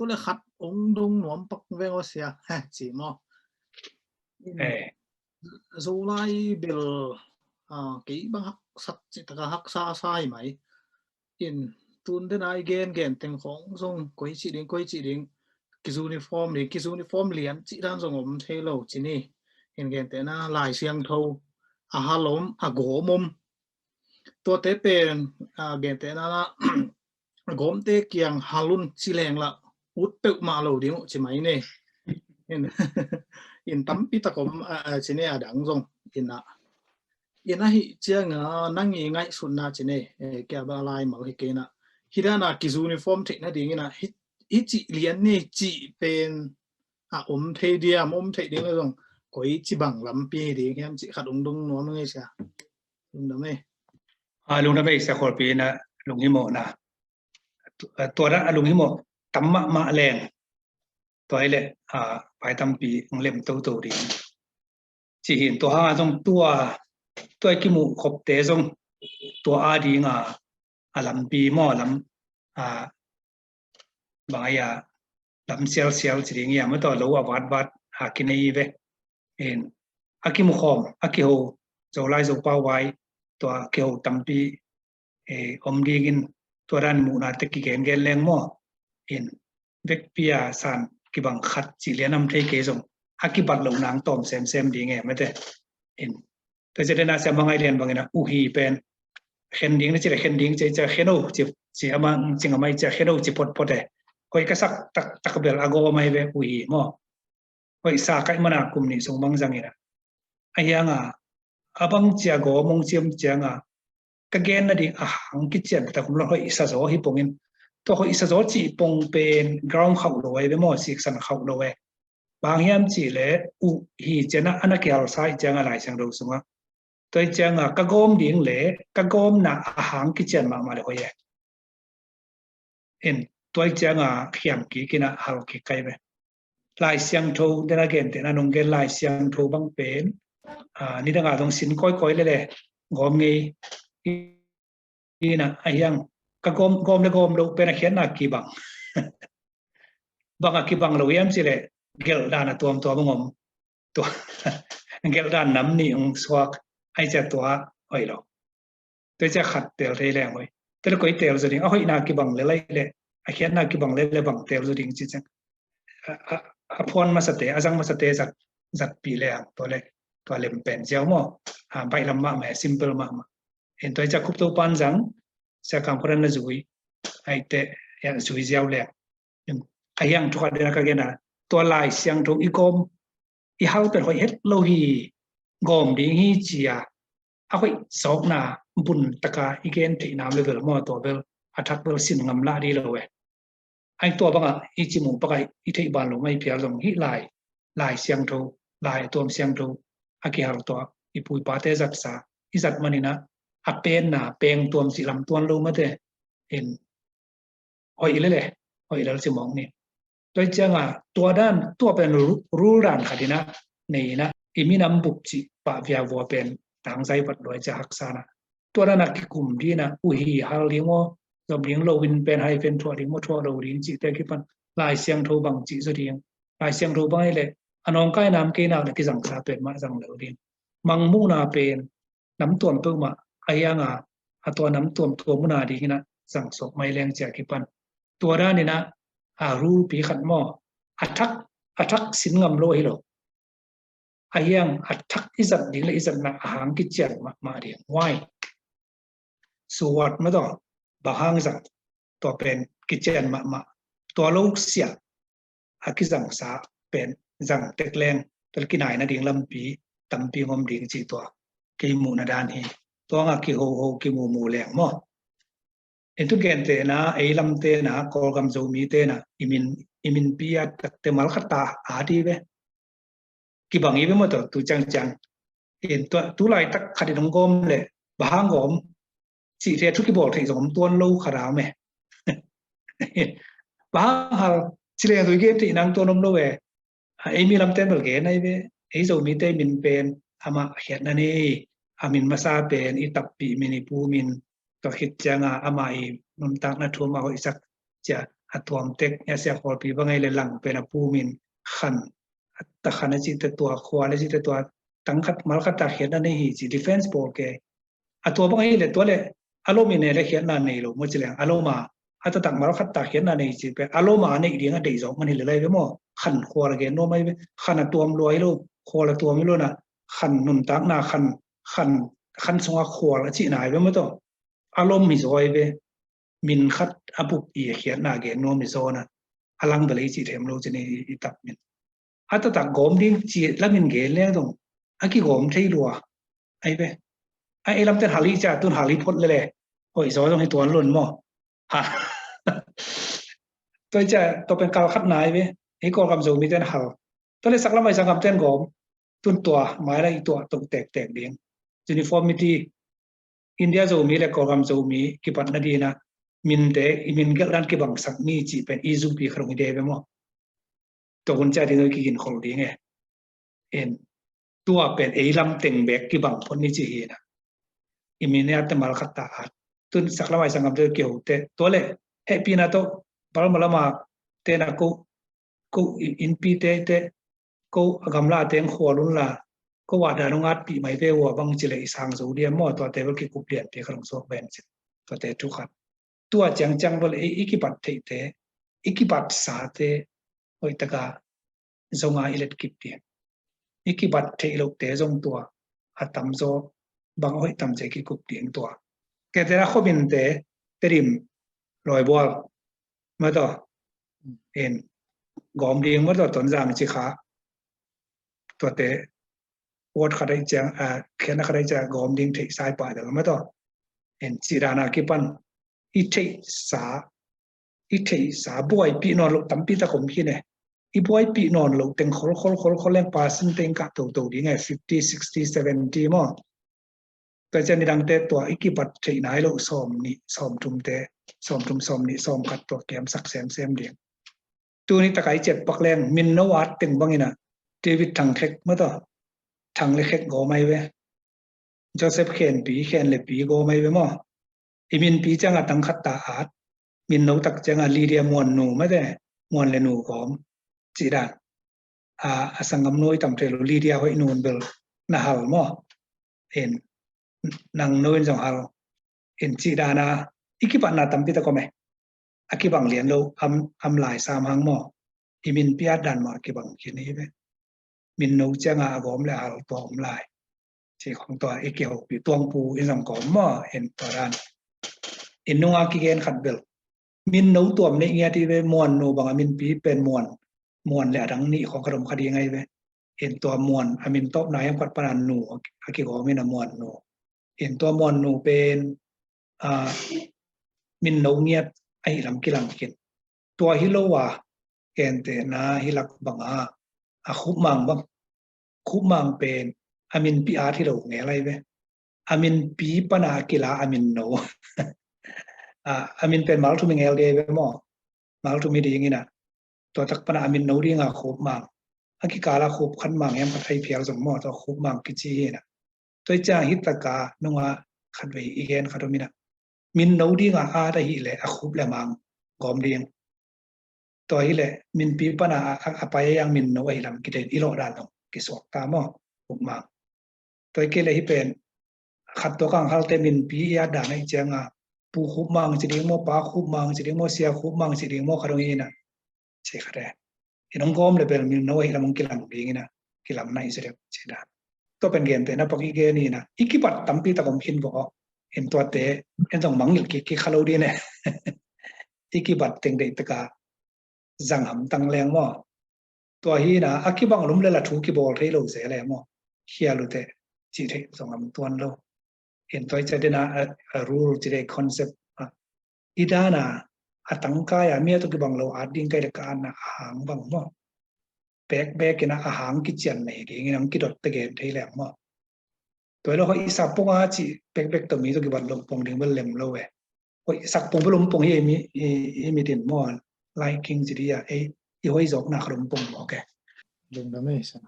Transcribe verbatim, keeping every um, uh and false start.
le khat ong dong nuam pak veng aw sia. He, ci maw. Eh. Zolai bel, ah, kei bang haksat ci taka haksa sa hi mai. In tun dena i gen gen teng khong zong koi ci ding, koi ci ding. Ki uniform ding, ki uniform lian ci dan zong om thei lo ci ni. In gen tena Lai Siangtho a hal om, a gawm om. Tuate pen, ah, gen tena a gawmte kiang hal un ci leng la ut peuhmah lo ding uh ci mai ne. In, in tampi tak om, ah, ah, ci ne a dang zong. In a, in ahi cianga nang i ngaihsutna ci ne, eh, kia ba lai mau hi kei na. Hi dana ki uniform theihna ding in a, hi, hi ci lian ne ci pen a om thei diam, om thei ding la zong. Koi ci bang lampi ding hiam ci khat ong dong nuam ngei sia. Lungdam ei. A, lungdam ei, sia kholpi na lunghimawhna. Tu-, a, tua dan a lunghimawh tam mahmah leng. Tua hi leh, a, pai tampi ong lem toto ding. Ci hin tua hanga zong tua, tua i kimuh khopte zong tua a dinga, a lampi maw lam, a, bang a ia lam sialsial ci ding ia maw tua lo a vatvat a kinei ve. In a kimukhawm, a kiho, Zolai Zopau vai, tua kiho tampi, eh, om dingin tua dan muhna te kigengen leng maw. In vekpi a san kibang khat ci lian om thei kei zong a kibat loh nang tawm semsem ding e mate. In tua ci dena sia mangai lian bangin a uhi pen khen ding na ci le khen ding ci, ci khen o ci, ci ama cing amai ci khen o ci photphot e. Koi ka sak tak, tak bel a gawm ahi ve uhi maw. Hoih sa kaih mana kum nih sung bang zangin a, a hianga a bang cia gawm ong ciam cianga ka gen nading a hang kician tak kum lo hoih sa zaw hi pongin. Tua hoih sa zaw cih pong pen ground khauh lo e, ve maw, siksan khauh lo e. Bang hiam cih le uh hi ciana ana kial sa ih cianga Lai Siangtho sunga. Tua ih cianga ka gawm ding le ka gawmna a hang kician mahmah le hoih e. In tua ih cianga khiam kik in a hal kik kai ve. Lai Siangtho dena gen tena nong gen Lai Siangtho bang pen, a, nidanga dong sin kawikawi lele gawm ngei in a, a hiang ka gawm, gawm le gawm lo pen a khiatna kibang. Bang a kibang lo hiam ci le gelh dan a tuamtuam ong om. Tua gelh dan nam nih ong suak ai cia tua hoih lo. Tua cia khat tel thei leng hoih. Tua le koi tel zaw ding, a hoihna kibang le lai le a khiatna kibang le le bang tel zaw ding ci ciang. A, a, a phuan masate, a zang masate zat, zatpih leng tua le, tua lem pen ziau maw. A, baih lam mahmah, simple mahmah. In tua cia Khup Topan zang, sia Kam Khuadan na zui, aite, ya, zui ziau leng. In a hiang thukhat dena ka gena, tua Lai Siangtho i gawm, i hal pen hoih het lo hi, gawm ding hi cia a hoih zawkna bun taka i gen theihna level maw tua bel a thak bel sin ngam lah dih lo e. Ai tua banga i cimu paka i theih ban lo mai pial zong hih lai, Lai Siangtho, Lai a tuam siangtho a kihal tua i pu i pate zatsa i zat manina a penna peng tuam cih lam tuan lo mate. In hoih lele, hoih lel ci mawk ni. Tua ih cianga tua dan, tua pen ru-, rul dan khat ina nei ina i minam bup cih pah via vua pen tangzai vat luai cia haksana. Tua dana kikum dina uhi hal ding maw, zom ding lo in pen hai pen thuah ding maw, thuah lo ding cihte kipan Lai Siangtho bang cih zaw ding. Lai Siangtho bang hi le a nawngkai nam kei nak le kizangsa pen mah zang lo ding. Mangmuhna pen nam tuam peuhmah a hianga a tua nam tuam tuam muna dingina zang suak mai leng cia kipan. Tua danina a rulpi khat maw, a thak, a thak sin ngam lo hi lo. A hiang a thak i zat ding le i zatna a hang kician mahmah ding. Why? Suat mah tawh bang hang zang tua pen kician mahmah. Tua lo sia a kizangsa pen zang tek leng tua le kinai nading lampi tampi ngom ding cih tua kei muhna dan hi. Tua nga kihoho kimumu leng maw. Ei tu gentehna, ei lamtena, Kawlgam Zomite na i min, i minpi a takte malkhat ta a di ve. Kibang i ve maw tawh tu ciangciang. In tua tu laitak khat in hong gawm le bang hang gawm cih thei thu kibawl thei zong om tuan lo khat a om e. Bang hang hal ci leng zong i gen thei nang tuan om lo e. A, ei mi lamten bel gen ahi ve. Ei Zomite min pen amah khiatna nei, a min masa pen i tappih min i pu min, tua khit cianga amah i nuntakna thu amah hoihsak cia a tuam tek, a sia khualpi bang ei le lang pen a pumin khan, a ta khan a cihte tua, khual a cihte tua, tang khat mal khat ta khiatna nei hi ci defense bawl ke. A tua bang ei le tua le a lom i ne le khiatna nei lo maw ci leng a lom a, a taktak mal khat ta khiatna nei ci pe a lom a neih ding a deih zawk man hi le lai ve maw. Khan khual a gen nuam ai ve, khan a tuam lua hi lo, khual a tuam hi lo na, khan nuntakna khan, khan, khan sunga khual a cihna ai ve maw taw. A lom hi zaw ai ve, min khat a bup i a khiatna gen nuam hi zaw na, a lang bel ei cih them lo ci ni i, i tak min. A taktak gawm ding ci lamin gen leng zong a kigawm thei lua ai ve. A ei lamten hal i cia tun hal i phot lele. Hoih zaw zong hi tuan lun maw. Ha. Tua i cia tua pen kal khat nai ve. Ei Kawlgam Zomiten hal. Tua le saklam ai sanggamten gawm. Tun tua mai la i tua tok tektek ding. Uniformity. India Zomi le Kawlgam Zomi kipatna dina minte i min gelh dan kibangsak ni cih pen i zupi kha dong i de ve maw. Tua hun cia ding tua i kiginkhol ding e. En, tua pen ei lam teng bek kibang phot ni ci hi na. I min e a te mal khat ta at. Tun saklam ai sanggamte kihote tua le hehpihna tawh balmalama tena ko, ko i, innpi te te, ko a gamla teng khual unla, ko a dan ung atpih mai ve ua bang ci le i sang zo diam maw, tuate bel kikup lianpi kha dong suak ven ci. Tuate thu khat. Tua ciangciang bel i, i kibat theihte, i kibat sate, hoihtaka zonga i let kip ding. I kibat theih lohte zong tua a tamzaw bang a hoih tam cia kikup ding tua. Kete na khominte Tedim, Lawibual, maw taw, in gawm ding maw taw, Tonzang ci kha. Tuate ward khat ai ciang, a, khiatna khat ai ciang gawm ding theih sai pai dal maw taw. In ci dana kipan i theihsa, i theihsa buaipih nawn loh tampi tak om khin e. I buaipih nawn loh teng khol khol khol khol leng percent teng kah toto ding e, fifty, sixty, seventy maw. Tua cian nidangte tua i kibat theih nai loh sawm nih sawm thumte, sawm thum sawm nih sawm khat tua kiamsak semsem ding. Tuni taka i ciat pak leng min no at teng bangina David Thang Khek maw taw, Thang le Khek gawm ai ve. Joseph Khenpi, Khen le Pi gawm ai ve maw. I minpi cianga tang khat ta at, min no tak cianga Lydia Muan nu mate, Muan le nu gawm. Ci dan. A, a sanggam nu i tam thei lo Lydia hoih nun bel na hal maw. In, nang no in zong hal. In ci dana, i kipatna tampi tak om e. A kibang lian lo, am, am lai sam hang maw. I minpi at dan maw a kibang khin hi ve. Min no cianga a gawm le a hal tua om lai. Ci khong tua i kihopih tuangpu in zong kawm maw, in tua dan. In nunga kigen khat bel. Min no tuam neih ngiat hi ve, Muan nu banga minpi pen Muan. Muan le a dang nih khong khat om kha ding ai ve. In tua Muan a min tawpna hiam khat pana nu a kigawm in a Muan nu. In tua Muan nu pen, a, min no ngiat ahi lam kilang khin. Tua hi lo a, kentehna hi lak banga, a Khupmang bang. Khupmang pen, a minpi at hi lo ngel ai ve. A minpi pana a kila a min no. A, a min pen mal thum i ngel dei ve maw. Mal thum i ding ina. Tua tak pana a min no dinga Khupmang. A kikala Khup khat mang hiam khat ai phial zong maw, tua Khupmang kici hi ina. Tua i ciang hi taka nunga khatvei i gen khat om ina. Min no dinga at ahi le a Khup le Mang gawm ding. Tua hi le minpi pana a, a, a pai a yang min no ahi lam kitein i lawh dan dong kisuak ta maw, Khupmang. Tua i kei le hi pen khat tua kang halte minpi i at dan ahi cianga Pu Khupmang ci ding maw, Pa Khupmang ci ding maw, Sia Khupmang ci ding maw, kha dong hi ina. Ci khat e. I nong gawm le bel min no ahi lam hong kilang ding ina, kilamna i ci dek ci dan. Tua pen gentehna pak i gen ina, i kibat tampi tak om khin vawh. In tuate, en zong mangngilh kik kik kha lo ding e. I kibat teng deih taka zang hamtang leng maw. Tua hi ina, a kibang lum le la thu kibawl thei lo se le maw. Khia lute, ci thei zong ham tuan lo. In tua i cia dena, a, a rule ci dei concept, a, i dana, a tangkai a, mi a tua kibang lo, at ding kai le ka atna, a hang bang maw. Bekbek ina a hang kician nei ding ina hong kidot te gen thei leng maw. Tua lo hoih sak pong a ci bekbek tua mi tua kibat lo pong ding bel lem lo e. Hoih sak pong bel om pong hi e mi, i, i mi din maw. Liking ci dia, e, i hoih zawkna kha lo om pong maw ke. Lungdam e sa.